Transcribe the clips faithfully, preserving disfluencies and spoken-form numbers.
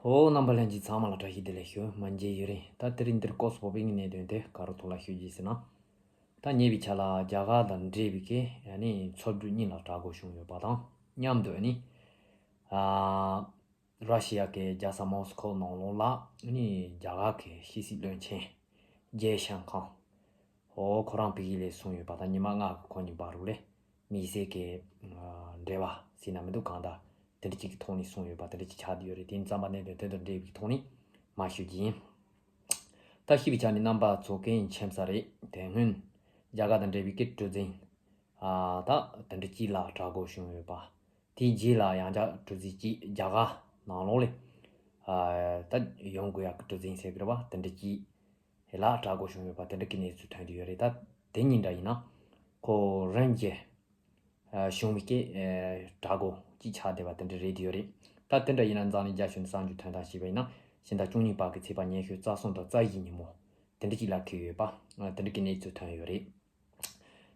ཨོ། རྣམ་པ་ལྷན་རྒྱས་ཚང་མ་ལ་བཀྲ་ཤིས་བདེ་ལེགས་ཞུ། མ་མཇལ་ཡུན་རིང་། ད་དེ་རིང་འདིར་སྐོར་སུ་བོད་པའི་གནད་དོན་དེ་ག་རུ་ཐོག་ལ་ཞུ་རྒྱུ་ཟེར་ན། ད་ཉེ་བའི་ཆར་ལ་རྒྱ་གར་དང་འབྲེལ་བའི་གི་ཨ་ནི་འཚོ་བསྡུ་གཉིས་ལ་དྲག་རྒོལ་བྱུང་ཡོད་པ་དང་མཉམ་དུ། ཨ་ནི་ཨ་ར་ཤི་ཡ་གི་རྒྱལ་ས་མོ་སི་ཁོ་ནང་ལོགས་ལ་ཨ་ནི་རྒྱ་གར་གི་ཕྱི་སྲིད་བློན་ཆེན་ཇེ་ཤང་ཁང་། ཨོ། ཁོ་རང་ཕ་གི་ལ་སོང་ཡོད་པ་དང་ཉི་མ་ལྔ་གི་གོང་གི་བར་དུ་ལ་དམིགས་བསལ་གྱི་ཨ་འབྲེལ་བ་ཟེར་ན་མི་འདུག། གང་ལྟར་དེ་འདྲ་ཅིག་གི་ཐོག་ནས་སོང་ཡོད་པ་དེ་འདྲ་ཅིག་ཆགས་བསྡད་ཡོད་རེད། དེ་ཡིན་ཙང་པ་གནད་དོན་དེ་དང་འབྲེལ་བའི་ཐོག་ནས་མར་ཞུ་རྒྱུ་ཡིན། ད་ཤེས་པའི་ཆ་ནས་རྣམ་པ་ཚོ་མཁྱེན་མཁྱེན་ས་རེད། དེ་སྔོན་རྒྱ་གར་དང་འབྲེལ་བའི་གི་གྲུ་གཟིངས་ཨ་ད་དེ་འདྲ་ཅིག་ལ་དྲག་རྒོལ་བྱུང་ཡོད་པ། དེའི་རྗེས་ལ་ཡང་བསྐྱར་གྲུ་གཟིངས་ཅིག་རྒྱ་གར་ནང་ལོགས་ལ་ཨ་ད་ཡོང་དགོས་ཡག་གི་གྲུ་གཟིངས་ཟེར་གི་རེད་པ། དེ་འདྲ་ཅིག་ལ་དྲག་རྒོལ་བྱུང་ཡོད་པ་དེ་འདྲ་གི་གནས་ཚུལ་ཐོན་བསྡད་ཡོད་རེད། ད་དེ་གཉིས་འདྲ་ཡིན་ན་ཁོ་རང་གི་ཨ་བྱུང་བའི་གི་ཨ་དྲག་རྒོལ་ཅིག་ཆགས་བསྡད་པ་དེ་འདྲ་རེད་བསྡད་ཡོད་རེད། ད་དེ་འདྲ་ཡིན་ན་འཛམ་གླིང་རྒྱ་ཁྱོན་གསར་འགྱུར་ཐོན་སྟངས་བྱས་པ་ཡིན་ན་ཕྱི་ཟླ་བཅུ་གཉིས་པ་གི་ཚེས་པ་ཉི་ཤུ་རྩ་གསུམ་དང་རྩ་བཞི་ཉིན་མོ་དེ་འདྲ་ཅིག་ལ་འཁེལ་ཡོད་པ། ཨ་དེ་འདྲ་གི་གནས་ཚུལ་ཐོན་ཡོད་རེད།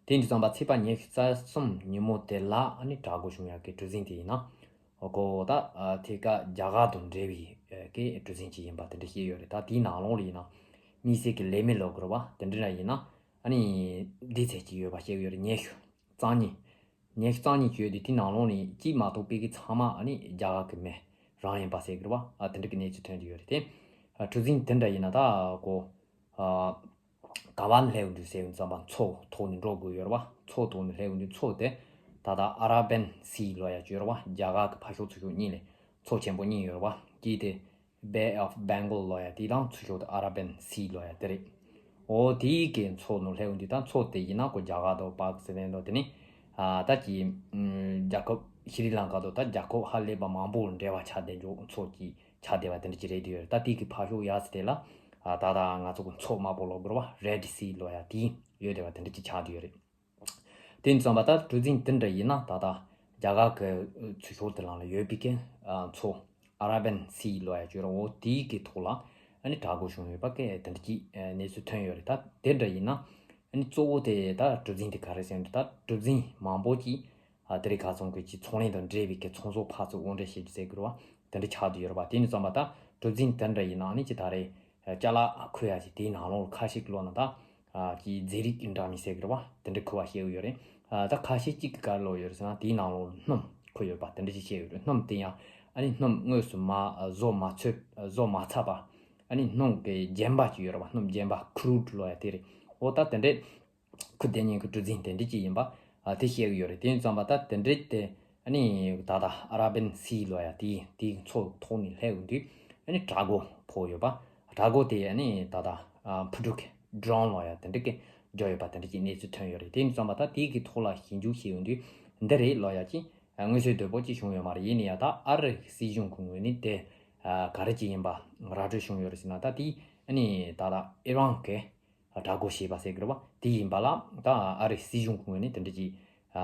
དེ་ཡིན་དུས་ཙམ་པ་ཚེས་པ་ཉི་ཤུ་རྩ་གསུམ་ཉིན་མོ་དེ་ལ་ཨ་ནི་དྲག་རྒོལ་བྱུང་ཡག་གི་གྲུ་གཟིངས་དེ་ཡིན་ན། ཨོ་ཁོ་ད་ཨ་ཐད་ཀར་རྒྱ་གར་དང་འབྲེལ་བའི་ཨ་གི་གྲུ་གཟིངས་ཅིག་ཡིན་པ་དེ་འདྲ་བཤད་ཡོད་རེད། ད་དེའི་ནང་ལོགས་ལ་ཡིན་ན་དམིགས་བསལ་གྱི་ལས་མི་ལོ་དགུ་བ་དེ་འདྲ་འདྲ་ཡིན་ན་ཨ་ནི་སྡེ་ཚན་ཅིག་ཡོད་པ་བཤད་ཡོད་རེད། ཉི་ཤུ་རྩ་གཉིས། ཉི་ཤུ་རྩ་གཉིས་ཅིག་ཡོད་དུས་དེའི་ནང་ལོགས་ནས་གཅིག་མ་གཏོགས་པའི་གི་ཚང་མ་ཨ་ནི་རྒྱ་གར་གི་མི་རང་ཡིན་པ་ཟེར་གི་རེད་པ། ཨ་དེ་འདྲ་གི་གནས་ཚུལ་ཐོན་གྱི་ཡོད་རེད་དེ། ཨ་གྲུ་གཟིངས་དེ་འདྲ་ཡིན་ན་ད་ཨ་ཁོ་ཨ་ག་བ་སླེབས་འདུག་ཟེར་ཙམ་པ་མཚོ་ཐོག་ནས་འགྲོ་དགོས་ཡོད་རེད་པ། མཚོ་ཐོག་ནས་སླེབས་འདུག། མཚོ་དེ་ད་ལྟ་ཨ་ར་བན་སི་ལབ་ཡག་ཅིག་ཡོད་རེད་པ། རྒྱ་གར་གི་ཕར་ཕྱོགས་ཚུར་ཕྱོགས་གཉིས་ལ་མཚོ་ཆེན་པོ་གཉིས་ཡོད་རེད་པ། གཅིག་དེ་Bay of Bengal ལབ་ཡག་དེ་དང་ཚུར་ཕྱོགས་དེ་ཨ་ར་བན་སི་ལབ་ཡག་དེ་རེད། འོ་དེའི་གི་མཚོ་ནང་སླེབས་འདུག། ད་མཚོ་དེ་ཡིན་ན་ཁོ་རྒྱ་གར་དང་པ་ཀི་སི་ཐན་དང་དེ་ནས་ཨ་ད་ཅི་ཨམ་རྒྱལ་ཁབ་ཤྲི་ལང་ཀ་དང་ད་རྒྱལ་ཁབ་ཧ་ལས་པ་མང་པོ་འབྲེལ་བ་ཆགས་བསྡད་འཇོག་མཚོ་གཅིག་ཆགས་བསྡད་པ་དེ་འདྲ་ཅིག་རེད་འདུག་ཡོད་རེད། ད་དེ་གི་ཕར་ཕྱོགས་ཡར་ཙམ་དེ་ལ་ཨ་ད་ད་ང་ཚོ་གི་མཚོ་དམར་པོ་ལབ་དགོས་རེད་པ། Red Sea ལབ་ཡག་དེ་ཡོད་བསྡད་པ་དེ་འདྲ་ཅིག་ཆགས་བསྡད་ཡོད་རེད། དེ་ཙམ་པ་ད་གྲུ་གཟིངས་དེ་འདྲ་ཡིན་ན་ད་ལྟ་རྒྱ་གར་གི་ཚུར་ཕྱོགས་དེ་ལ་ཡོད་པའི་གི་ཨ་མཚོ་ཨ་ར་བན་སི་ལབ་ཡག་ཅིག་ཡོད་རེད། འོ་དེའི་གི་ཐོག་ལ་ཨ་ནི་དྲག་རྒོལ་བྱུང་ཡོད་པ་གི་དེ་འདྲ་ཅིག་གནས་ཚུལ་ཐོན་ཡོད་རེད། ད་དེ་འདྲ་ཡིན་ན་ཨ་ནི་གཙོ་བོ་དེ་ད་གྲུ་གཟིངས་དེ་ག་རེ་ཟེར་ན་ད་གྲུ་གཟིངས་མང་པོ་ཅིག་ཨ་དེ་རིང་ཁ་སང་གི་ཅིག་ཚོང་ལས་དང་འབྲེལ་བའི་གི་ཚོང་ཟོག་ཕར་ཚུར་དབོར་འདྲེན་བྱེད་རྒྱུ་ཟེར་གི་རེད་པ། དེ་འདྲ་ཆགས་བསྡད་ཡོད་རེད་པ། དེ་ཡིན་ཙམ་པ་ད་གྲུ་གཟིངས་དེ་འདྲ་ཡིན་ན་ཨ་ནི་ཅིག་ད་རེས་ཅ་ལག་ཁུར་ཡག་ཅིག་དེའི་ནང་ལོགས་ཁ་ཤས་ཀྱི་ལོགས་ན་ད་ཅིག་རྫས་རིགས་འདྲ་མིན་ཟེར་གི་རེད་པ། དེ་འདྲ་ཁུར་བ་བཤད་ཀྱི་ཡོད་རེད། ད་ཁ་ཤས་ཅིག་གི་ག་རེ་ལབ་ཡོད་རེད་ཟེར་ན་དེའི་ནང་ལོགས་སྣུམ་ཁུར་ཡོད་པ་དེ་འདྲ་ཅིག་བཤད་ཡོད་རེད། སྣུམ་དེ་ཡང་ཨ་ནི་སྣུམ་དངོས་སུ་མ་བཟོ་མ་ཚོས་བཟོ་མ་ཚར་བ། ཨ་ནི་སྣུམ་གྱི་རྒྱན་པ་ཅིག་ཡོད་རེད་པ། སྣུམ་རྒྱན་པ་ཁུ་རུད་ལབ་ཡག་དེ་རེད། འོ་ད་དེ་འདྲས་ཁུར་བསྡད་མཁན་གྱི་གྲུ་གཟིངས་དེ་འདྲས་ཅིག་ཡིན་པ་ཨ་དེ་བཤད་ཀྱི་ཡོད་རེད། དེ་ཡིན་ཙམ་པ་ད་དེ་འདྲས་དེ་ཨ་ནི་ད་ལྟ་ཨ་ར་བན་སི་ལབ་ཡག་དེ་དེའི་མཚོ་ཐོག་ནས་སླེབས་ཡོང་དུས་ཨ་ནི་དྲག་རྒོལ་ཕོག་ཡོད་པ། དྲག་རྒོལ་དེ་ཨ་ནི་ད་ལྟ་ཨ་འཕུར་གྲུ་གི་ཌོ་རོན་ལབ་ཡག་དེ་འདྲས་ཀྱི་འཇོག་ཡོད་པ་དེ་འདྲས་ཀྱི་གནས་ཚུལ་ཐོན་ཡོད་རེད། དེ་ཡིན་ཙམ་པ་ད་དེའི་གི་ཐོག་ལ་ཞིབ་འཇུག་བྱས་ཡོང་དུས་འདི་རེད་ལབ་ཡག་ཅིག་མངོན་གསལ་དོད་པོ་ཅིག་བྱུང་ཡོད་མ་རེད། ཡིན་ན་ཡང་ད་ཨ་རི་སྲིད་གཞུང་གི་ངོས་ནས་དེ་ཨ་ག་རེ་ཅིག་ཡིན་པ་ར་སྤྲོད་བྱུང་ཡོད་རེད་ཟེར་ན་ད་དེ་ཨ་ནི་ད་ལྟ་ཨི་རན་གྱི་དྲག་རྒོལ་བྱས་པ་ཟེར་གི་རེད་པ། དེ་ཡིན་པ་ལ་ད་ཨ་རི་སྲིད་གཞུང་གི་ངོས་ནས་དེ་འདྲ་ཅིག་ཨ་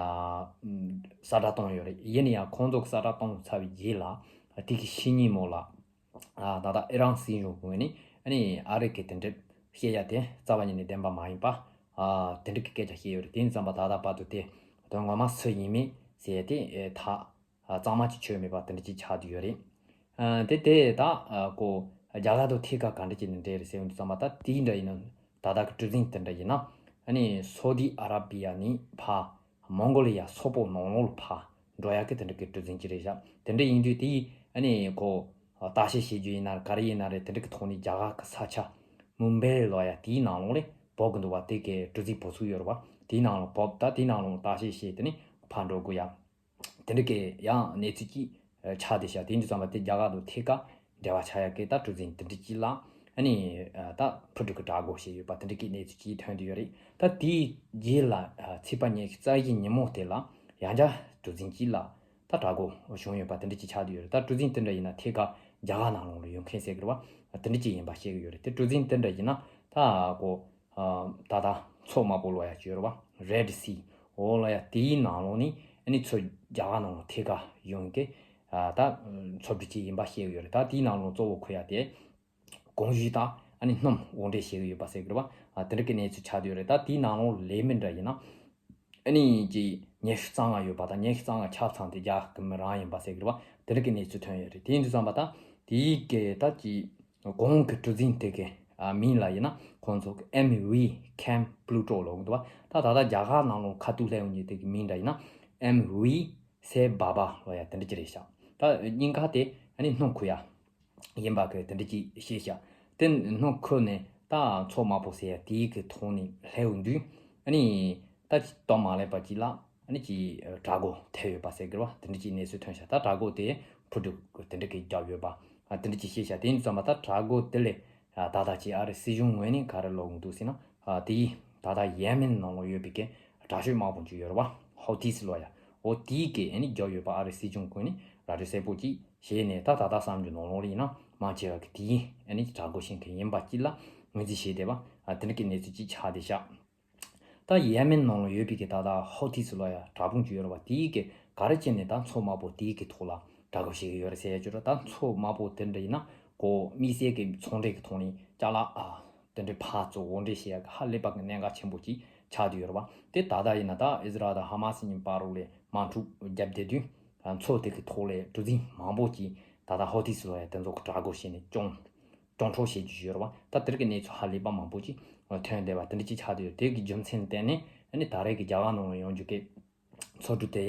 གསལ་བསྒྲགས་བཏང་ཡོད་རེད། ཡིན་ན་ཡང་ཁོང་ཚོ་གི་གསལ་བསྒྲགས་བཏང་ཚར་བའི་རྗེས་ལ་དེ་གི་ཕྱི་ཉིན་མོ་ལ་ཨ་ད་ལྟ་ཨི་རན་སྲིད་གཞུང་གི་ངོས་ནས་ཨ་ནི་ཨ་རི་གི་དེ་འདྲ་བཤད་ཡག་དེ་རྩ་བ་ཉིད་ནས་བདེན་པ་མ་ཡིན་པ་ཨ་དེ་འདྲ་གི་སྐད་ཆ་བཤད་ཡོད་རེད། དེ་ཡིན་ཙམ་པ་ད་ལྟ་བར་དུ་དེ་དོན་ངོ་མ་སུ་ཡིན་མིན་ཟེར་དེ་ཨེ་ཐག་ཨ་གཙང་མ་ཅིག་ཆོད་མེད་པ་དེ་འདྲ་ཅིག་ཆགས་བསྡད་ཡོད་རེད། ཨ་དེ་དེ་ད་ཨ་ཀོ་རྒྱ་གར་དང་ཐད་ཀར་ག་འདྲ་ཅིག་ནས་འབྲེལ་རེད་ཟེར་ཡོང་དུས་ཙམ་པ་ད་དེའི་འདྲ་ཡིན་ན་ད་ལྟ་གི་གྲུ་གཟིངས་དེ་འདྲ་ཡིན་ན་ཨ་ནི་སོ་ཏི་ཨ་ར་བི་ཡ་ནས་ཕར་མོང་གོ་ལི་ཡ་སོག་པོ་ནང་ལོགས་ལ་ཕར་འགྲོ་ཡག་གི་དེ་འདྲ་གི་གྲུ་གཟིངས་ཅིག་རེད་ཤག། དེ་འདྲ་ཡིན་དུས་དེ་ཨ་ནི་ཀོ་བརྟག་དཔྱད་བྱེད་རྒྱུ་ཡིན་ན་ག་རེ་ཡིན་ན་རེད། དེ་འདྲ་གི་ཐོག་ནས་རྒྱ་གར་གི་ས་ཆ་མུམ་བེ་ལབ་ཡག་དེའི་ནང་ལོགས་ལ་བབས་གི་འདུག་པ། དེ་གི་གྲུ་གཟིངས་བབས་ཚུགས་ཡོད་རེད་པ། དེའི་ནང་ལོགས་བབས་ད་དེའི་ནང་ལོགས་བརྟག་དཔྱད་བྱས་དེ་ནས་ཕར་འགྲོ་དགོས་ཡག། དེ་འདྲ་གི་ཡང་གནས་ཚུལ་ཅིག་ཆགས་བསྡད་ཤག། དེ་འདྲ་ཙམ་པ་དེ་རྒྱ་གར་དང་ཐད་ཀར་འབྲེལ་བ་ཆགས་ཡག་གི་ད་གྲུ་གཟིངས་དེ་འདྲ་ཅིག་ལ་ཨ་ནི་ད་འཕུར་གྲུ་གི་དྲག་རྒོལ་བྱས་ཡོད་པ་དེ་འདྲ་གི་གནས་ཚུལ་ཅིག་ཐོན་བསྡད་ཡོད་རེད། ད་དེའི་རྗེས་ལ་ཚེས་པ་ཉི་ཤུ་རྩ་བཞི་ཉིན་མོ་དེ་ལ་ཡང་བསྐྱར་གྲུ་གཟིངས་ཅིག་ལ་ད་དྲག་རྒོལ་བྱུང་ཡོད་པ་དེ་འདྲ་ཅིག་ཆགས་བསྡད་ཡོད་རེད། ད་གྲུ་གཟིངས་དེ་འདྲ་ཡིན་ན་ཐད་ཀར་རྒྱ་གར་ནང་ལོགས་ལ་ཡོང་མཁན་ཟེར་གི་རེད་པ། དེ་འདྲ་ཅིག་ཡིན་པ་བཤད་གི་ཡོད་རེད། དེ་གྲུ་གཟིངས་དེ་འདྲ་ཡིན་ན་ད་ཀོ་ཨ་ད་ལྟ་མཚོ་དམར་པོ་ལབ་ཡག་ཅིག་ཡོད་རེད་པ། Red Sea འོ་ལབ་ཡག་དེའི་ནང་ལོགས་ནས་ཨ་ནི་མཚོ་རྒྱ་གར་ནང་ལ་ཐད་ཀར་ཡོང་གི་ཨ་ད་མཚོ་གྲུ་ཅིག་ཡིན་པ་བཤད་གི་ཡོད་རེད། ད་དེའི་ནང་ལོགས་གཙོ་བོ་ཁུར་ཡག་དེ་གོང་ཞུས་ལྟར་ཨ་ནི་སྣུམ་དབོར་འདྲེན་བྱེད་གི་ཡོད་པ་ཟེར་གི་རེད་པ། ཨ་དེ་འདྲ་གི་གནས་ཚུལ་ཆགས་བསྡད་ཡོད་རེད། ད་དེའི་ནང་ལོགས་ལས་མི་འདྲ་ཡིན་ན་ཨ་ནི་ཅིག་ཉི་ཤུ་རྩ་ལྔ་ཡོད་པ་དང་ཉི་ཤུ་རྩ་ལྔ་ཆ་ཚང་དེ་རྒྱ་གི་མི་རང་ཡིན་པ་ཟེར་གི་རེད་པ། དེ་འདྲ་གི་གནས་ཚུལ་ཐོན་ཡོད་རེད། དེ་ཡིན་དུས་ཙམ་པ་ད་ དེའི་གི་ད་ཀྱི་གོང་གི་གྲུ་གཟིངས་དེ་གི་ཨ་མིང་ལ་ཡིན་ན་ཁོང་ཚོ་གི་M V Camp Pluto ལབ་འདུག་བ། ད་ད་ལྟ་རྒྱ་གར་ནང་ལོགས་ཁ་ཐུག་སླེབས་ཡོང་མཁན་དེ་གི་མིང་འདྲ་ཡིན་ན་M V Sai Baba ལབ་ཡ་དེ་འདྲ་ཅིག་རེད་ཤག་ད་སྙིང་ག་དེ་ཨ་ནི་སྣུམ་འཁོར་ཡ་ཡིན་པ་གི་དེ་འདྲ་ཅིག་བཤད་ཤག་དེ་སྣུམ་འཁོར་ནས་ད་མཚོ་དམར་པོ་ཟེར་ཡ་དེའི་གི་ཐོག་ནས་སླེབས་ཡོང་དུས་ཨ་ནི་ད་ཅིག་སྟབས་མ་ལེགས་པ་ཅིག་ལ། ཨ་ནི་ཅིག་དྲག་རྒོལ་ཐེབས་ཡོད་པ་ཟེར་གི་རེད་བ། དེ་འདྲ་ཅིག་གནས་ཚུལ་ཐོན་ཤག་ད་དྲག་རྒོལ་དེ་ཕུ་དུ་དེ་འདྲ་གི་བརྒྱབ་ཡོད་པ། ཨ་དེ་འདྲ་ཅིག་བཤད་ཤག་དེ་ཡིན་ཙང་མ་ད་དྲག་རྒོལ་དེ་ལས་ཨ་ད་ལྟ་ཅིག་ཨ་རི་སྲིད་གཞུང་ངོས་ནས་ག་རེ་ལབ་ཀྱི་འདུག་ཟེར་ན། ཨ་དེ་ཡིས་ད་ལྟ་ཡེ་མེན་ནང་ལ་ཡོད་པའི་གི་དྲག་ཤོས་དམག་དཔུང་ཅིག་ཡོད་རེད་བ། ཧོ་ཐིས་ལབ་ཡ། འོ་དེའི་གི་ཨ་ནི་བརྒྱབ་ཡོད་པ་ཨ་རི་སྲིད་གཞུང་ངོས་ནས་ར་སྤྲོད་གསལ་པོ་ཅིག་བྱས་ནས་ད་ད་ལྟ་གསར་འགྱུར་ནང་ལོགས་ལ་ཡིན་ན་མང་ཆེ་བ་གི་དེ་ཡིས་ཨ་ནི་དྲག་རྒོལ་བྱེད་མཁན་ཡིན་པ་ཅིག་ལ་ངོས་འཛིན་བྱས་བསྡད་པ། ཨ་དེ་འདྲ་གི་གནས་ཚུལ་ཅིག་ཆགས་བསྡད་ཤག་ད་ཡེ་མེན་ནང་ལ་ཡོད་པའི་གི་ད་ལྟ་ཧོ་ཐིས་ལབ་ཡ་དྲག་དཔུང་ཅིག་ཡོད་རེད་བ། དེའི་གི་ག་རེ་བྱས་ནས་ད་མཚོ་དམར་པོ་དེའི་གི་ཐོག་ལ་དྲག་རྒོལ་བྱེད་ཀྱི་ཡོད་རེད་ཟེར་ཡ་ཅིག་རེད། ད་མཚོ་དམར་པོ་དེ་འདྲ་ཡིན་ན་ཀོ་དམིགས་བསལ་གི་ཚོང་འབྲེལ་གི་ཐོག་ནས་ཅ་ལག་ཨ་དེ་འདྲའི་ཕར་ཚུར་དབོར་འདྲེན་བྱེད་ཡ་གི་ཧ་ལས་པ་གི་གནད་འགག་ཆེན་པོ་ཅིག་ཆགས་བསྡད་ཡོད་རེད་བ། དེ་ད་ལྟ་ཡིན་ན་ད་ཨི་ཟི་རལ་དང་ཧ་མ་སི་གཉིས་བར་ལ་དམག་འཁྲུག་བརྒྱབ་བསྡད་དུས་མཚོ་དེ་གི་ཐོག་ལ་གྲུ་གཟིངས་མང་པོ་ཅིག་ད་ལྟ་ཧོ་ཐིས་ལབ་ཡ་དེ་ཚོ་གི་དྲག་རྒོལ་བྱས་ནས་གྱོང་གྱོང་འཕྲོག་བྱེད་རྒྱུ་ཡོད་རེད་བ། ད་དེ་རིགས་ཀྱི་གནས་ཚུལ་ཧ་ལས་པ་མང་པོ་ཅིག་ཐོན་བསྡད་པ་དེ་འདྲ་ཅིག་ཆགས་བསྡད་ཡོད། དེ་གི་རྒྱུ་མཚན་བརྟེན་ནས་ཨ་ནི་ད་རེས་ཀྱི་རྒྱ་གར་ནང་ལ་ཡོང་རྒྱུ་གི་མཚོ་གྲུ་དེ་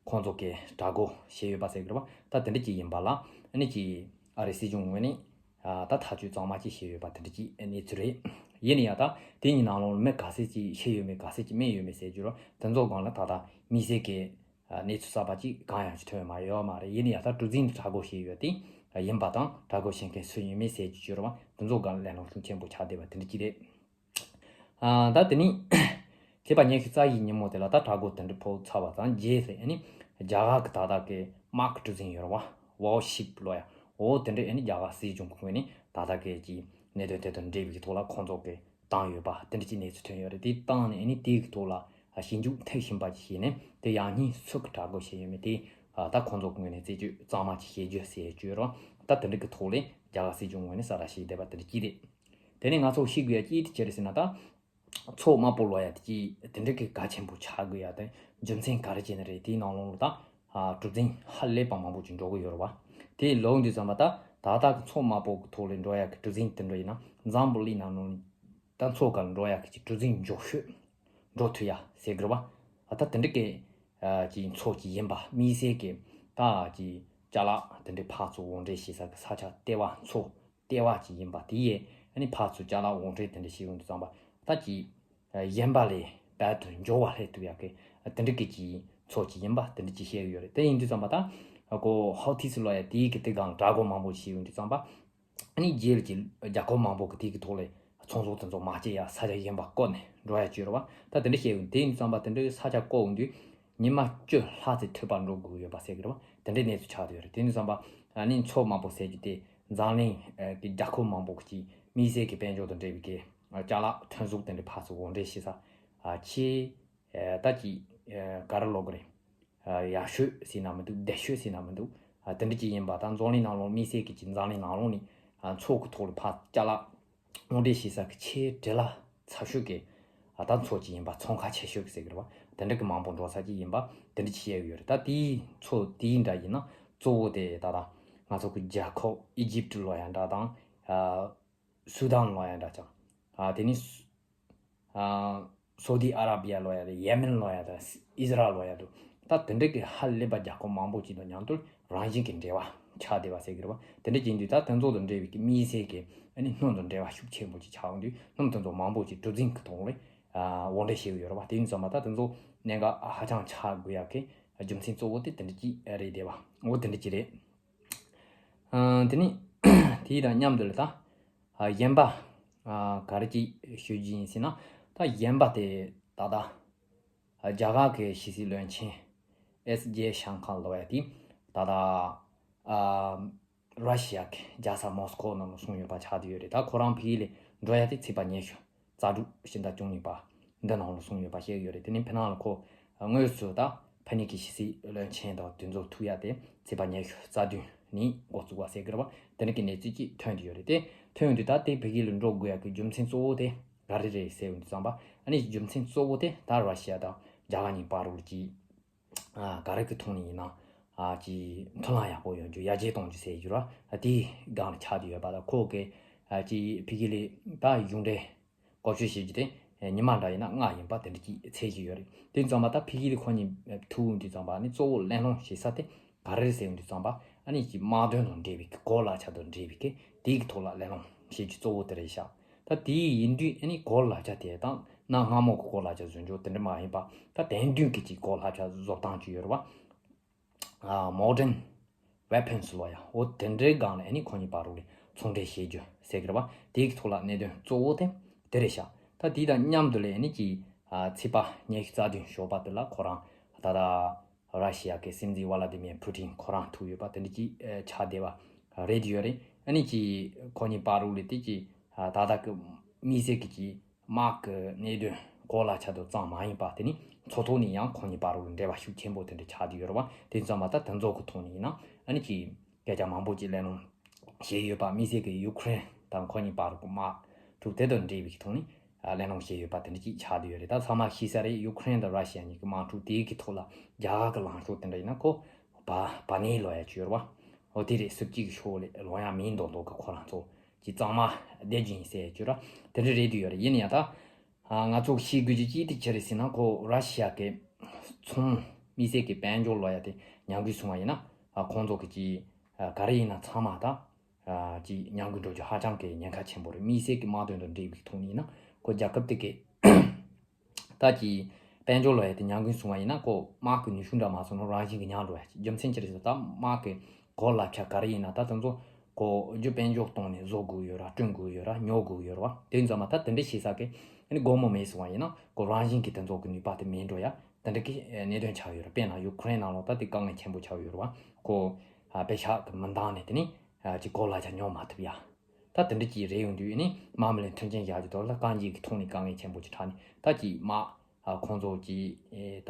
ཁོང་ཚོ་གི་དྲག་རྒོལ་བྱས་ཡོད་པ་ཟེར་གི་རེད་བ། ད་དེ་འདྲ་ཅིག་ཡིན་པ་ལ་ཨ་ནི་ཅིག་ཨ་རི་སྲིད་གཞུང་ངོས་ནས་ཨ་ད་ཐག་གཅོད་གཙང་མ་ཅིག་བྱས་ཡོད་པ་དེ་འདྲ་ཅིག་གནས་ཚུལ་རེད། ཡིན་ན་ཡང་ད་དེ་གཉིས་ནང་ལོགས་ལ་མི་ག་ཚད་ཅིག་ཤི་ཡོད་མེད་ག་ཚད་ཅིག་རྨས་ཡོད་མེད་ཟེར་རྒྱུ་རེད། དེ་ཚོ་སྒང་ལ་ད་ལྟ་དམིགས་བསལ་གི་ཨ་གནས་ཚུལ་གསར་པ་ཅིག་གང་ཡང་ཅིག་ཐོན་མ་ཡོད་མ་རེད། ཡིན་ན་ཡང་ད་གྲུ་གཟིངས་དྲག་རྒོལ་བྱས་ཡོད་དེ་ཡིན་པ་དང་དྲག་རྒོལ་བྱེད་མཁན་སུ་ཡིན་མིན་ཟེར་རྒྱུ་ཅིག་ཡོད་རེད་བ། དེ་ཚོ་སྒང་གླེང་སློང་ཤུགས་ཆེན་པོ་ཆགས་བསྡད་པ་དེ་འདྲ་ཅིག་རེད། ཨ་ད་དེ་ནི་ཚེས་པ་ཉི་ཤུ་རྩ་བཞི་ཉིན་མོ་དེ་ལ་ད་དྲག་རྒོལ་དེ་འདྲ་ཕོག་ཚར་བ་དང་རྗེས་ལ་ཨ་ནི་རྒྱ་གར་གི་ད་ལྟ་གི་དམག་གི་གྲུ་གཟིངས་ཡོད་རེད་བ། Warship ལབ་ཡ། འོ་དེ་འདྲ་ཨ་ནི་རྒྱ་གར་སྲིད་གཞུང་གི་ངོས་ནས་ད་ལྟ་གི་ཅིག་གནད་དོན་དེ་དང་འབྲེལ་བའི་ཐོག་ལ་ཁོང་ཚོ་གི་བཏང་ཡོད་པ་དེ་འདྲ་ཅིག་གནས་ཚུལ་ཐོན་ཡོད་རེད། དེ་བཏང་ནས་ཨ་ནི་དེའི་ཐོག་ལ་ཞིབ་འཇུག་མཐིལ་ཕྱིན་པ་ཅིག་བྱས་ནས་དེ་ཡང་སྙིང་སུ་གིས་དྲག་རྒོལ་བྱས་ཡོད་མེད་དེ་ཨ་ད་ཁོང་ཚོ་གི་ངོས་ནས་རྩད་གཅོད་གཙང་མ་ཅིག་བྱེད་རྒྱུ་ཟེར་བརྗོད་རོགས། ད་དེ་འདྲ་གི་ཐོག་ལས་རྒྱ་གར་སྲིད་གཞུང་ངོས་ནས་གསལ་བསྒྲགས་བྱས་བསྡད་པ་དེ་འདྲ་ཅིག་རེད། དེ་ནས་ང་ཚོ་ཤེས་དགོས་ཡ་ཅིག་དེ་ཅི་རེད་ཟེར་ན་ད། མཚོ་དམར་པོ་ལབ་ཡ་དེ་ཅིག་དེ་འདྲ་གི་གལ་ཆེན་པོ་ཆགས་དགོས་ཡ་དེ་རྒྱུ་མཚན་ག་རེ་བྱས་ནས་རེད། དེའི་ནང་ལོགས་ལ་ད་ཨ་གྲུ་གཟིངས་ཧ་ལས་པ་མང་པོ་ཅིག་འགྲོ་གི་ཡོད་རེད་བ། དེ་ལབ་དུས་ཙམ་པ་ད་ད་ལྟ་གི་མཚོ་དམར་པོ་གི་ཐོག་ལ་འགྲོ་ཡ་གི་གྲུ་གཟིངས་དེ་འདྲ་ཡིན་ན་འཛམ་བུ་གླིང་ནང་ལོགས་ད་མཚོ་སྒང་འགྲོ་ཡ་གི་ཅིག་གྲུ་གཟིངས་མགྱོགས་ཤོས་འགྲོ་ཐུབ་ཡ་ཟེར་གི་རེད་བ། ཨ་ད་དེ་འདྲ་གི་ཨ་ཅིག་མཚོ་ཅིག་ཡིན་པ་དམིགས་བསལ་གི་ད་ཅིག་ཅ་ལག་དེ་འདྲའི་ཕར་ཚུར་དབོར་འདྲེན་བྱེད་ས་གི་ས་ཆ་ལྟེ་བ་མཚོ་ལྟེ་བ་ཅིག་ཡིན་པ་དེ་ཡིས་ཨ་ནི་ཕར་ཚུར་ཅ་ལག་དབོར་འདྲེན་དེ་འདྲ་བྱེད་ཡོང་དུས་ཙམ་པ་ད་ཅིག་གཞན་པ་ལས་རྦད་དེ་མགྱོགས་པ་སླེབས་ཐུབ་ཡག་གི་དེ་འདྲ་གི་ཅིག་མཚོ་ཅིག་ཡིན་པ་དེ་འདྲ་ཅིག་བཤད་ཀྱི་ཡོད་རེད། དེ་ཡིན་དུས་ཙམ་པ་ད་ཁོ་ཧོ་ཐིས་ལབ་ཡ་དེའི་གི་དེ་སྒང་དྲག་རྒོལ་མང་པོ་བྱེད་ཡོང་དུས་ཙམ་པ། ཨ་ནི་རྗེས་ལ་ཅིག་རྒྱལ་ཁབ་མང་པོ་གི་དེ་གི་ཐོག་ལས་ཚོང་ཟོག་དེ་ཚོ་མ་སྐྱེལ་ཡ་ས་ཆ་གཞན་པ་བསྐོར་ནས་འགྲོ་ཡ་བྱོས་རེད་བ། ད་དེ་འདྲ་བཤད་ཡོང་དེ་ཡིན་དུས་ཙམ་པ་དེ་འདྲའི་ས་ཆ་བསྐོར་ཡོང་དུས་ཉི་མ་བཅུ་ལྷག་ཙམ་འཐུས་པ་འགྲོ་དགོས་ཡོད་པ་ཟེར་གི་རེད་བ། དེ་འདྲའི་གནས་ཚུལ་ཆགས་བསྡད་ཡོད་རེད། དེ་ཡིན་དུས་ཙམ་པ་ཨ་ནི་མཚོ་དམར་པོ་ཟེར་རྒྱུ་དེ་འཛམ་གླིང་གི་རྒྱལ་ཁབ་མང་པོ་གི་ཅིག་དམིགས་བསལ་གྱི་དཔལ་འབྱོར་དང་འབྲེལ་བའི་གི་ཅ་ལག་ཐོན་ཟོག་དེ་འདྲ་ཕར་ཚུར་དབོར་འདྲེན་བྱེད་ས་ཨ་ཆེས་ཨ་ད་ཅིག་ཨ་ག་རེ་ལབ་དགོས་རེད། ཨ་ཡག་ཤོས་ཟེར་ན་མི་འདུག་བདེ་ཤོས་ཟེར་ན་མི་འདུག་ཨ་དེ་འདྲ་ཅིག་ཡིན་པ་དང་འཛམ་གླིང་ནང་ལོགས་དམིགས་བསལ་གྱི་ཅིག་འཛམ་གླིང་ནང་ལོགས་ནས་ཨ་མཚོ་གི་ཐོག་ལ་ཕར་ཅ་ལག་དབོར་འདྲེན་བྱེད་ས་གི་ཆེས་བྲེལ་བ་ཚ་ཤོས་ཀྱི་ཨ་ད་མཚོ་ཅིག་ཡིན་པ། ཚོང་ཁང་ཆེ་ཤོས་ཀྱི་ཟེར་གི་རེད་བ། དེ་འདྲ་གི་མང་པོ་འགྲོ་ས་ཅིག་ཡིན་པ་དེ་འདྲ་ཅིག་བཤད་གི་ཡོད་རེད། ད་དེའི་མཚོ་དེའི་འདྲ་ཡིན་ན་གཙོ་བོ་དེ་ད་ལྟ་ང་ཚོ་གི་རྒྱལ་ཁབ་ཨི་ཇིབ་ལབ་ཡ་འདྲ་དང་ཨ་སུ་དཱན་ལབ་ཡ་འདྲ་ཅིག་ཨ་དེ་ནི་སུ་ཨ་སོ་ཏི་ཨ་ར་བི་ཡ་ལབ་ཡ་དང་ཡེ་མེན་ལབ་ཡ་དང་ཨི་ཟི་རལ་ལབ་ཡ་དང་ད་དེ་འདྲ་གི་ཧ་ལས་པ་རྒྱལ་ཁབ་མང་པོ་ཅིག་དང་མཉམ་དུ་རང་བཞིན་གྱི་འབྲེལ་བ་ཆགས་བསྡད་པ་ཟེར་གི་རེད་བ། དེ་འདྲ་ཡིན་དུས་ད་དེ་ཚོ་དང་འབྲེལ་བའི་གི་དམིགས་བསལ་གྱི་ཨ་ནི་སྣུམ་དང་འབྲེལ་བ་ཤུགས་ཆེན་པོ་ཅིག་ཆགས་ཡོང་དུས་སྣུམ་དེ་ཚོ་མང་པོ་ཅིག་གྲུ་གཟིངས་གི་ཐོག་ལ་ཨ་དབོར་འདྲེན་བྱེད་ཀྱི་ཡོད་རེད་བ། དེ་ཡིན་ཙང་མ་ད་དེ་ཚོ་གནད་འགག་ཧ་ཅང་ཆགས་དགོས་ཡག་གི་རྒྱུ་མཚན་གཙོ་བོ་དེ་དེ་འདྲ་ཅིག་རེད་བསྡད་པ། འོ་དེ་འདྲ་ཅིག་རེད། ཨ་དེ་ནི་དེ་དང་མཉམ་དུ་ལ་ད་ཨ་གཞན་པ་ཨ་ག་རེ་ཅིག་ཞུ་རྒྱུ་ཡིན་ཟེར་ན། ད་གཞན་པ་དེ་ད་ལྟ་ཨ་རྒྱ་གར་གྱི་ཕྱི་སྲིད་བློན་ཆེན་ཨེས་ཇེ་ཤང་ཀར་ལབ་ཡ་དེ་ད་ལྟ་ཨ་ར་ཤི་ཡ་གི་རྒྱལ་ས་མོ་སི་ཀོ་ནང་ལ་སོང་ཡོད་པ་ཆགས་བསྡད་ཡོད་རེད། ད་ཁོ་རང་ཕ་གི་ལ་འགྲོ་ཡ་དེ་ཚེས་པ་ཉི་ཤུ་རྩ་དྲུག་ཕྱི་ཟླ་བཅུ་གཉིས་པ་འདི་ནང་ལ་སོང་ཡོད་པ་བཤད་ཡོད་རེད། དེ་ནས་ཕ་གི་ནང་ལ་ཁོ་དངོས་སུ་ད་ཕ་གི་གི་ཕྱི་སྲིད་བློན་ཆེན་དང་དེ་ཚོ་ཐུག་ཡ་དེ་ཚེས་པ་ཉི་ཤུ་རྩ་བདུན་ནས་འགོ་བཙུགས་པ་ཟེར་གི་རེད་བ། དེ་འདྲ་གི་གནས་ཚུལ་ཅིག་ཐོན་གྱི་ཡོད་རེད། དེ་ཐོན་ཡོང་དུས་ད་དེ་ཕ་གི་ལ་འགྲོ་དགོས་ཡ་གི་རྒྱུ་མཚན་གཙོ་བོ་དེ་ག་རེ་རེད་ཟེར་ཡོང་དུས་ཙམ་པ། ཨ་ནི་རྒྱུ་མཚན་གཙོ་བོ་དེ་ད་ར་ཤི་ཡ་དང་རྒྱ་གར་གཉིས་བར་ལ་ཅིག་ཨ་ག་རེ་གི་ཐོག་ནས་ཡིན་ན་ ཨ་ཅི་མཐུན་ལམ་ཡག་པོ་ཡོང་རྒྱུ། ཡར་རྒྱས་གཏོང་རྒྱུ་ཟེར་རྒྱུ་ར། ཨ་དེའི་སྒང་ལ་ཆགས་བསྡད་ཡོད་པ་དང་། ཁོ་གི་ཨ་ཅི་ཕ་གི་ལ་ད་གཞུང་འབྲེལ་བཀོལ་སྤྱོད་བྱེད་རྒྱུ་དེ་ཉི་མ་འདྲ་ཡིན་ན་ལྔ་ཡིན་པ་དེ་འདྲ་ཅིག་ཚད་ཅིག་ཡོད་རེད། དེ་ཙམ་པ་ད་ཕ་གི་ལ་ཁོ་གཉིས་ཐུག་འོང་དུས་ཙམ་པ་ནི་གཙོ་བོ་གླེང་སློང་བྱེད་ས་དེ་ག་རེ་རེད་ཟེར་འོང་དུས་ཙམ་པ། ཨ་ནི་ཅིག་དམག་དོན་དང་འབྲེལ་བའི་གི་སྐོར་ལ་ཆ་དང་འབྲེལ་བའི་གི་དེའི་གི་ཐོག་ལ་གླེང་སློང་བྱེད་རྒྱུ་གཙོ་བོ་དེ་རེད་ཤག་ད་དེ་ཡིན་དུས་ཨ་ནི་གོ་ལག་ཆ་དེ་དང་གནའ་སྔ་མོ་གི་གོ་ལག་ཆ་བཟོ་འཇོག་དེ་འདྲ་མ་ཡིན་པ། ད་དེང་དུས་ཀྱི་ཅིག་གོ་ལག་ཆ་བཟོ་སྟངས་ཅིག་ཡོད་རེད་བ། ཨ་modern weapons ལོ་ཡ། འོ་དེ་འདྲའི་སྒང་ལ་ཨ་ནི་ཁོ་གཉིས་བར་དུ་ལ་ཚོང་འབྲེལ་བྱེད་རྒྱུ་ཟེར་གི་རེད་བ། དེའི་གི་ཐོག་ལ་གནད་དོན་གཙོ་བོ་དེ་དེ་རེད་ཤག་ད་དེ་དང་མཉམ་དུ་ལ་ཨ་ནི་ཅིག་ཨ་ཚེས་པ་ཉི་ཤུ་རྩ་བདུན་ཞོགས་པ་དེ་ལ་ཁོ་རང་ད་ལྟ་ར་ཤི་ཡ་གི་སྲིད་འཛིན་ཝ་ལ་དི་མིར་ཕུ་ཊིན་ཁོ་རང་ཐུག་ཡོད་པ་དེ་འདྲ་ཅིག་ཨ་ཆགས་བསྡད་པ་རེད་ཡོད་རེད། ཨ་ནི་ཅིག་ཁོ་གཉིས་བར་དུ་ལ་དེ་ཅིག་ཨ་ད་ལྟ་གི་དམིགས་བསལ་གི་ཅིག་དམག་གི་གནད་དོན་གོ་ལག་ཆ་དང་ཙམ་མ་ཡིན་པ། དེ་ནི་ཚོགས་ཐོག་ནས་ཡང་ཁོ་གཉིས་བར་དུ་འབྲེལ་བ་ཤུགས་ཆེན་པོ་དེ་འདྲ་ཆགས་བསྡད་ཡོད་རེད་བ། དེ་ཙམ་པ་ད་དེ་ཚོ་གི་ཐོག་ནས་ཡིན་ན་ཨ་ནི་ཅིག་སྐད་ཆ་མང་པོ་ཅིག་གླེང་སློང་བྱས་ཡོད་པ། དམིགས་བསལ་གྱི་ཡུ་ཁུ་རེན་དང་ཁོ་གཉིས་བར་གྱི་དམག་འཁྲུག་དེ་དང་འབྲེལ་བའི་ཐོག་ནས་ཨ་གླེང་སློང་བྱས་ཡོད་པ་དེ་འདྲ་ཅིག་ཆགས་བསྡད་ཡོད་རེད། ད་ཚང་མ་ཤེས་ས་རེད། ཡུ་ཁུ་རེན་དང་ར་ཤི་ཡ་གཉིས་ཀྱི་དམག་འཁྲུག་དེའི་གི་ཐོག་ལ་རྒྱ་གར་གྱི་ལངས་ཕྱོགས་དེ་འདྲ་ཡིན་ན་ཁོ་བ་བ་ནི་ལོ་ཡ་བྱོས་རེད་བ། འོ་དེ་རེད། སུབ་ཀྱི་གི་ཕྱོགས་ལ་ལོ་ཡ་མིན་མདོག་མདོག་གི་ཁོ་རང་ཚོ་ཅིག་གཙང་མ་བསྡད་ཀྱི་ཡིན་ཟེར་བྱོས་ར། དེ་འདྲ་རེད་དུ་ཡོད་རེད། ཡིན་ཡང་ད་ཨ་ང་ཚོ་ཤེས་དགོས་ཀྱི་ཅིག་དེ་ཅི་རེད་ཟེར་ན། ཁོ་ར་ཤི་ཡ་གི་ཚོང་དམིགས་བསལ་གྱི་དཔལ་འབྱོར་ལོ་ཡ་དེ་ཉམས་རྒུད་སོང་བ་ཡིན་ན་ཨ་ཁོང་ཚོ་གི་ཅིག་ཨ་ག་རེ་ཡིན་ན་ཚང་མ་ད་ཨ་ཅིག་ཉམས་རྒུད་འགྲོ་རྒྱུ་ཧ་ཅང་གི་ཉེན་ཁ་ཆེན་པོ་རེད། དམིགས་བསལ་གྱི་དམག་དོན་དང་འབྲེལ་བའི་ཐོག་ནས་ཡིན་ན་ཁོ་རྒྱལ་ཁབ་དེ་གི་ད་ཅིག་དཔལ་འབྱོར་ལོ་ཡ་དེ་ཉམས་རྒུད་སོང་བ་ཡིན་ན་ཁོ་དམག་གི་ནུས་ཤུགས་འདྲ་མ་སོང་ན་རང་བཞིན་གྱི་ཉམས་འགྲོ་ཡ། རྒྱུ་མཚན་ཅི་རེད་ཟེར་ན་ད་དམག་གི་གོ་ལག་ཆ་ག་རེ་ཡིན་ན་ད་དེ་ཚོ་གོ་རྒྱུ་དཔལ་འབྱོར་གཏོང་ནས་བཟོ་དགོས་ཡོད་ར། བསྐྲུན་དགོས་ཡོད་ར། ཉོ་དགོས་ཡོད་ར། དེ་ཙམ་མ་ད་དེ་འདྲ་བྱེད་ས་གི་ཨ་ནི་སྒོ་མོ་མེད་སོང་བ་ཡིན་ན་ཁོ་རང་བཞིན་གྱི་དེ་ཚོ་གི་ནུས་པ་དེ་མེད་འགྲོ་ཡ། དེ་འདྲ་གི་གནད་དོན་ཆགས་ཡོད་ར། དཔེར་ན་ཡུ་ཁུ་རེན་ནང་ལོགས་ད་དེ་དཀའ་ངལ་ཆེན་པོ་ཆགས་ཡོད་ར་བ། ཁོ་ཨ་པེ་ཤག་གི་མི་འདང་ནས་དེ་ནི་ཨ་ཅིག་གོ་ལག་ཆ་ཉོ་མ་ཐུབ་ཡ། ད་དེ་འདྲ་ཅིག་རེད། ཡོང་དུས་ནི་དམག་མི་ལ་མཐུན་རྐྱེན་བཞག་རྒྱུ་དང་ལ་རྐང་རྗེས་ཀྱི་ཐོག་ནས་དཀའ་ངལ་ཆེན་པོ་ཅིག་འཕྲད་ནས་ད་ཅིག་དམག་ཨ་ཁོང་ཚོ་ཅིག་ཨེ་ད་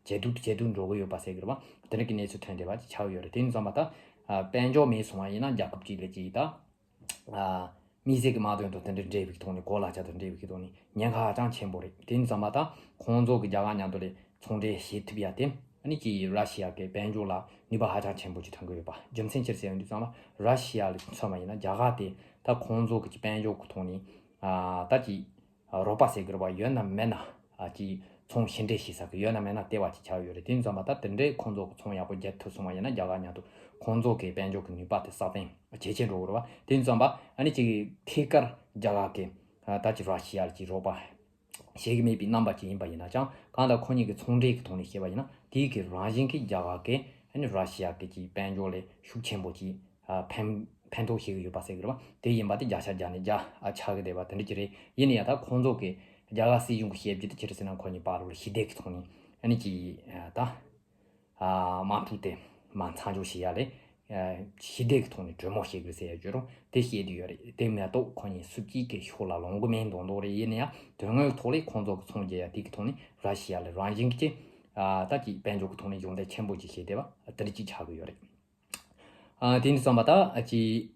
ཇེ་སྡུག་ཇེ་སྡུག་འགྲོ་གི་ཡོད་པ་ཟེར་གི་རེད་བ། དེ་འདྲ་གི་གནས་ཚུལ་ཐོན་བསྡད་པ་ཅིག་ཆགས་ཡོད་རེད། དེ་ཡིན་ཙམ་པ་ད་ཨ་དཔལ་འབྱོར་མེད་སོང་བ་ཡིན་ན་རྒྱལ་ཁབ་ཅིག་ལ་ཅིག་ད་ཨ་དམིགས་བསལ་གྱི་དམག་དོན་དང་དེ་འདྲ་འབྲེལ་བའི་ཐོག་ནས་གོ་ལག་ཆ་དང་འབྲེལ་བའི་ཐོག་ནས་ཉེན་ཁ་ཧ་ཅང་ཆེན་པོ་རེད། དེ་ཡིན་ཙམ་པ་ད་ཁོང་ཚོ་གི་རྒྱ་གར་མཉམ་དུ་ལ་ཚོང་འབྲེལ་བྱེད་ཐུབ་ཡ་དེ་ཨ་ནི་ཅིག་ར་ཤི་ཡ་གི་དཔལ་འབྱོར་ལ་ནུས་པ་ཧ་ཅང་ཆེན་པོ་ཅིག་ཐོན་གི་ཡོད་པ། རྒྱུ་མཚན་ཅི་རེད་ཟེར་ཡོང་དུས་ཙམ་པ་ར་ཤི་ཡ་ལ་མཚོན་པ་ཡིན་ན་རྒྱ་གར་དེ་ད་ཁོང་ཚོ་གི་དཔལ་འབྱོར་གི་ཐོག་ནས་ཨ་ད་ཅིག་རོགས་པ་ཟེར་གི་རེད་བ། ཡོད་ན་མེད་ན་ཨ་ཅིག་ཚོང་ཕྱི་འབྲེལ་བྱེད་ས་གི་ཡོད་ན་མེད་ན་ལྟེ་བ་ཅིག་ཆགས་ཡོད་རེད། དེ་ཡིན་ཙམ་པ་ད་དེ་འདྲའི་ཁོང་ཚོ་གི་ཚོང་ཡག་པོ་རྒྱག་ཐུབ་སོང་བ་ཡིན་ན་རྒྱ་གར་མཉམ་དུ་ཁོང་ཚོ་གི་དཔལ་འབྱོར་གི་ནུས་པ་དེ་སྲ་བརྟན་ཇེ་ཆེ་འགྲོ་གི་རེད་བ། དེ་ཡིན་ཙམ་པ་ཨ་ནི་ཅིག་ཐད་ཀར་རྒྱ་གར་གི་ཨ་ད་ཅིག་ར་ཤི་ཡ་ལ་ཅིག་རོགས་པ་བྱེད་ཀྱི་མེད་པའི་རྣམ་པ་ཅིག་ཡིན་པ་ཡིན་ན་ཅང་གང་ལྟར་ཁོ་གཉིས་ཀྱི་ཚོང་འབྲེལ་གྱི་ཐོག་ནས་བཤད་པ་ཡིན་ན་དེའི་གི་རང་བཞིན་གྱིས་རྒྱ་གར་གྱིས་ཨ་ནི་ར་ཤི་ཡ་གི་ཅིག་དཔལ་འབྱོར་ལ་ཤུགས་ཆེན་པོ་ཅིག་ཨ་ཕན་ཕན་ཐོགས་བྱེད་ཀྱི་ཡོད་པ་ཟེར་གྱི་རེད་བ། དེ་ཡིན་པ་དེ་བརྒྱ་ཆ་བརྒྱ་ནས་བརྒྱ་ཨ་ཆགས་ཀྱི་བསྡད་པ་དེ་འདྲ་ཅིག་རེད། ཡིན་ན་ཡང་ད་ཁོང་ཚོ་གི་རྒྱ་གར་སྲིད་གཞུང་གི་བཤད་རྒྱུ་དེ་ཅི་རེད་ཟེར་ན་ཁོ་གཉིས་བར་དུ་ལ་ཞི་བདེ་གི་ཐོག་ནས་ཨ་ནི་ཅིག་ཨ་ད། ཨ་དམག་འཁྲུག་དེ་མར་མཚམས་འཇོག་བྱེད་ཡ་ལས་ཨ་ཞི་བདེ་གི་ཐོག་ནས་གྲོས་མོལ་བྱེད་དགོས་ཟེར་ཡ་བརྗོད་རུང་དེ་བཤད་དུ་ཡོད་རེད། དེ་མ་གཏོགས་ཁོ་གཉིས་སུབ་ཀྱི་གི་ཕྱོགས་ལ་ལངས་གི་མེད་མདོག་མདོག་རེད། ཡིན་ན་ཡང་དོན་དངོས་ཐོག་ལས་ཁོང་ཚོ་གི་ཚོང་རྒྱག་ཡ་དེ་གི་ཐོག་ནས་ར་ཤི་ཡ་ལ་རང་བཞིན་གྱི་ཨ་ད་ཅིག་དཔལ་འབྱོར་གི་ཐོག་ནས་གཞོགས་འདེགས་ཆེན་པོ་ཅིག་བྱས་བསྡད་པ་དེ་འདྲ་ཅིག་ཆགས་ཀྱི་ཡོད་རེད། ཨ་དེ་འདྲ་སོང་པ་ད་ཨ་ཅིག་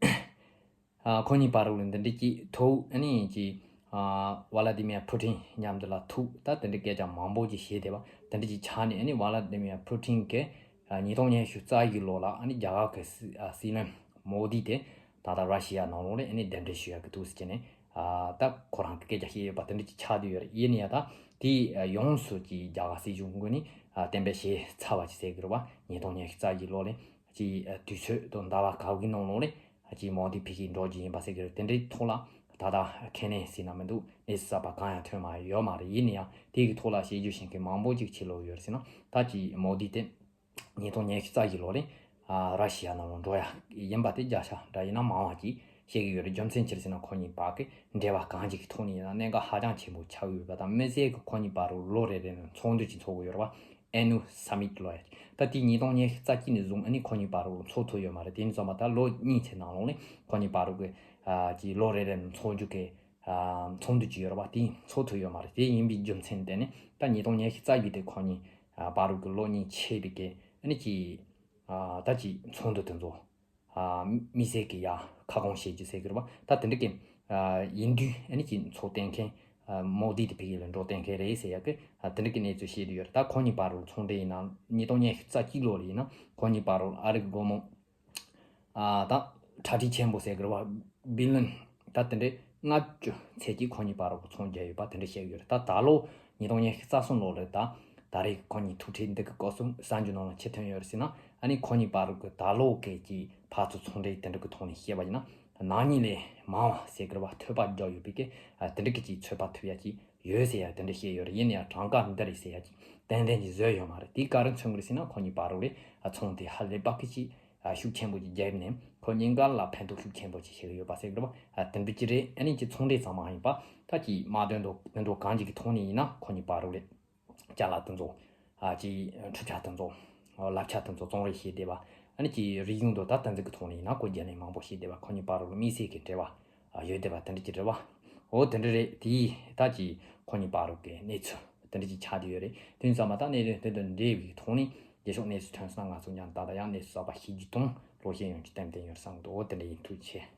ཨ་ཁོ་གཉིས་བར་ལ་འདི་འདྲ་ཅིག་ཐུག་ཨ་ནི་ཅིག་ཨ་ཝ་ལ་དི་མིར་ཕུ་ཊིན་མཉམ་དུ་ལ་ཐུག་ད་དེ་འདྲ་སྐད་ཆ་མང་པོ་ཅིག་བཤད་བསྡད་པ་དེ་འདྲ་ཅིག་ཆགས་ནས། ཨ་ནི་ཝ་ལ་དི་མིར་ཕུ་ཊིན་གྱིས་ཨ་ཉིས་སྟོང་ཉི་ཤུ་རྩ་བཞི་ལོ་ལ་ཨ་ནི་རྒྱ་གར་གྱི་སྲིད་ཨ་སྲིད་བློན་མོ་དི་དེ་ད་ལྟ་ར་ཤི་ཡ་ནང་ལོགས་ལ་ཨ་ནི་གདན་འདྲེན་ཞུ་ཡག་གི་འདུག་ཟེར་བྱས་ནས་ཨ་ད་ཁོ་རང་གི་སྐད་ཆ་བཤད་ཡོད་པ་དེ་འདྲ་ཅིག་ཆགས་བསྡད་ཡོད་རེད། ཡིན་ན་ཡང་ད་དེ་ཡོངས་སུ་ཅིག་རྒྱ་གར་སྲིད་གཞུང་ངོས་ནས་ཨ་གཏན་འབེབས་བྱས་ཚར་བ་ཅིག་ཟེར་གི་རེད་བ། ཉིས་སྟོང་ཉི་ཤུ་རྩ་བཞི་ལོ་ལ་ཅིག་ཨ་དུས་ཚོད་དང་ཟླ་བ་ག་བའི་ནང་ལོགས་ལ། ཅིག་མོ་དི་ཕ་གིར་འགྲོ་རྒྱུ་ཡིན་པ་ཟེར་གྱི་རེད། དེ་འདྲའི་ཐོག་ལ་ད་ལྟ་ཁས་ལེན་ཟེར་ན་མི་འདུག་གནས་ཚུལ་གསར་པ་གང་ཡང་ཐོན་མ་ཡོད་མ་རེད། ཡིན་ན་ཡང་དེ་གི་ཐོག་ལ་བཤད་རྒྱུ་བཤད་མཁན་མང་པོ་ཅིག་ཕྱི་ལོགས་ཡོད་རེད་ཟེར་ན། ད་ཅིག་མོ་དི་དེ་ཉིས་སྟོང་ཉི་ཤུ་རྩ་བཞི་ལོ་ལ་ཨ་ར་ཤི་ཡ་ནང་ལ་འགྲོ་ཡ་ཡིན་པ་དེ་བརྒྱ་ཆ་འདྲ་ཡིན་ན་མང་བ་ཅིག་བཤད་ཀྱི་ཡོད་རེད། རྒྱུ་མཚན་ཅི་རེད་ཟེར་ན་ཁོ་གཉིས་བར་གྱི་འབྲེལ་བ་གང་ཅིག་གི་ཐོག་ནས་ཡིན་ན་གནད་འགག་ཧ་ཅང་ཆེན་པོ་ཆགས་ཡོད་པ་དང་། མི་སེར་གྱི་ཁོ་གཉིས་བར་དུ་ལོ་རེ་རེ་ནས་ཚོགས་འདུ་ཅིག་འཚོགས་ཀྱི་ཡོད་རེད་བ། ཨེ་ནུ་སམ་མིཊ་ལོ་ཡ། ད་དེ་ཉིས་སྟོང་ཉི་ཤུ་རྩ་གཅིག་ནས་བཟུང་ཨ་ནི་ཁོ་གཉིས་བར་དུ་ཚོགས་ཐུབ་ཡོད་མ་རེད། དེ་ཡིན་ཙང་མ་ད་ལོ་གཉིས་ཚེ་ནང་ལོགས་ནས་ཁོ་གཉིས་བར་དུ་གི་ཨ་ཀྱི་ལོ་རེ་རེ་ནས་ཚོགས་རྒྱུ་གི་ཨ་ཚོགས་འདུ་ཅིག་ཡོད་རེད་བ། དེ་ཚོགས་ཐུབ་ཡོད་མ་རེད། དེ་ཡིན་པའི་རྒྱུ་མཚན་དེ་ནི་ད་ཉིས་སྟོང་ཉི་ཤུ་རྩ་བརྒྱད་དེ་ཁོ་གཉིས་ཨ་བར་དུ་གི་ལོ་གཉིས་ཆད་པའི་གི་ཨ་ནི་ཀྱི་ཨ་ད་ཀྱི་ཚོགས་འདུ་དེ་ཚོ། ཨ་མི་སེར་གྱི་ཡ་ཁ་སྐོང་བྱེད་རྒྱུ་ཟེར་གི་རེད་བ། ད་དེ་འདྲ་གི་ཨ་ཡིན་དུས་ཨ་ནི་ཀྱི་ཚོགས་གཏན་འཁེལ་ མོ་དི་དེ་ཕ་གི་ལ་འགྲོ་བསྟན་མཁན་རེད་ཟེར་ཡ་གི་དེ་འདྲ་གི་གནས་ཚུལ་བཤད་དུ་ཡོད་རེད། ད་ཁོ་གཉིས་བར་དུ་ཚོང་འབྲེལ་ཡིན་ན་ཉིས་སྟོང་ཉི་ཤུ་རྩ་གཅིག་ལོ་ལ་ཡིན་ན་ཁོ་གཉིས་བར་དུ་ཨ་རི་གི་སྒོར་མོ་ཨ་ད་གྲ་སྒྲིག་ཆེན་པོ་ཟེར་གི་རེད་བ། བི་ལན་ད་དེ་འདྲའི་ལྔ་བཅུ་ཚད་ཀྱི་ཁོ་གཉིས་བར་དུ་ཚོང་རྒྱག་ཡོད་པ་དེ་འདྲ་བཤད་ཡོད་རེད། ད་ད་ལོ་ཉིས་སྟོང་ཉི་ཤུ་རྩ་གསུམ་ལོ་ལ་ད་ད་རེས་ཁོ་གཉིས་ཐུག་འཕྲད་འདི་གི་སྐབས་སུ་གསར་འགྱུར་ནང་ལ་ཅི་ཐོན་ཡོད་རེད་ཟེར་ན། ཨ་ནི་ཁོ་གཉིས་བར་གི་ད་ལོ་གི་ཀྱི་ཕར་ཚུར་ཚོང་འབྲེལ་དེ་འདྲ་གི་ཐོག་ནས་བཤད་པ་ཡིན་ན་ནག་ཉེས་ལས་མང་བ་ཟེར་གི་རེད་བ། ཐོལ་པ་རྒྱག་ཡོད་པའི་གི་དེ་འདྲ་གི་ཅིག་ཚོད་དཔག་ཐུབ་ཡ་ཅིག་ཡོད་ཟེར་ཡ་དེ་འདྲ་བཤད་ཡོད་རེད། ཡིན་ན་ཡང་གྲངས་ཀ་འདི་རེད་ཟེར་ཡ་ཅིག་ཏན་ཏན་གྱི་བཟོས་ཡོད་མ་རེད། དེ་ག་རེ་མཚོན་གི་རེད་ཟེར་ན་ཁོ་གཉིས་བར་དུ་ལས་ཨ་ཚོང་དེ་ཧ་ལས་པ་གི་ཅིག་ཨ་ཤུགས་ཆེན་པོ་ཅིག་རྒྱབ་ནས་ཁོ་གཉིས་ཀ་ལ་ཕན་ཐོགས་ཤུགས་ཆེན་པོ་ཅིག་བྱེད་ཀྱི་ཡོད་པ་ཟེར་གི་རེད་བ། ཨ་དེ་འདྲ་ཅིག་རེད། ཨ་ནི་ཅིག་ཚོང་འབྲེལ་ཙམ་མ་ཡིན་པ་ད་ཅིག་དམག་དོན་དང་དོན་དག་གང་ཅིག་གི་ཐོག་ནས་ཡིན་ན་ཁོ་གཉིས་བར་དུ་ལས་ཅ་ལག་དེ་ཚོ་ཨ་ཅིག་འཕྲུལ་ཆས་དེ་ཚོ་ལག་ཆ་དེ་ཚོ་བཙོང་རེས་བྱེད་བསྡད་པ། ཨ་ནི་ཅིག་རིག་གཞུང་དང་ད་དེ་ཚོ་གི་ཐོག་ནས་ཡིན་ན་སྒོ་བརྒྱབ་ནས་མང་པོ་བྱེད་བསྡད་པ། ཁོ་གཉིས་བར་དུ་དམིགས་བསལ་གྱི་འབྲེལ་བ་ཨ་ཡོད་བསྡད་པ་དེ་འདྲ་ཅིག་རེད་བ། འོ་དེ་འདྲ་རེད། དེ་ད་ཅིག་ཁོ་གཉིས་བར་དུ་གི་གནས་ཚུལ་དེ་འདྲ་ཅིག་ཆགས་བསྡད་ཡོད་རེད། དེ་ཙམ་མ་ད་གནད་དོན་དེ་དང་འབྲེལ་བའི་ཐོག་ནས་རྗེས་ཕྱོགས་གནས་ཚུལ་ཐོན་སོང་ན་ང་ཚོ་མཉམ་དུ་ད་ལྟ་ཡང་གནས་ཚུལ་གསར་པ་ཤེས་རྒྱུ་དང་ལོ་ཤས་ཡོང་རྒྱུ་ཏན་ཏན་ཡོད་བསམ་གི་འདུག་འོ་དེ་འདྲ་ཡིན། ཐུགས་རྗེ་ཆེ།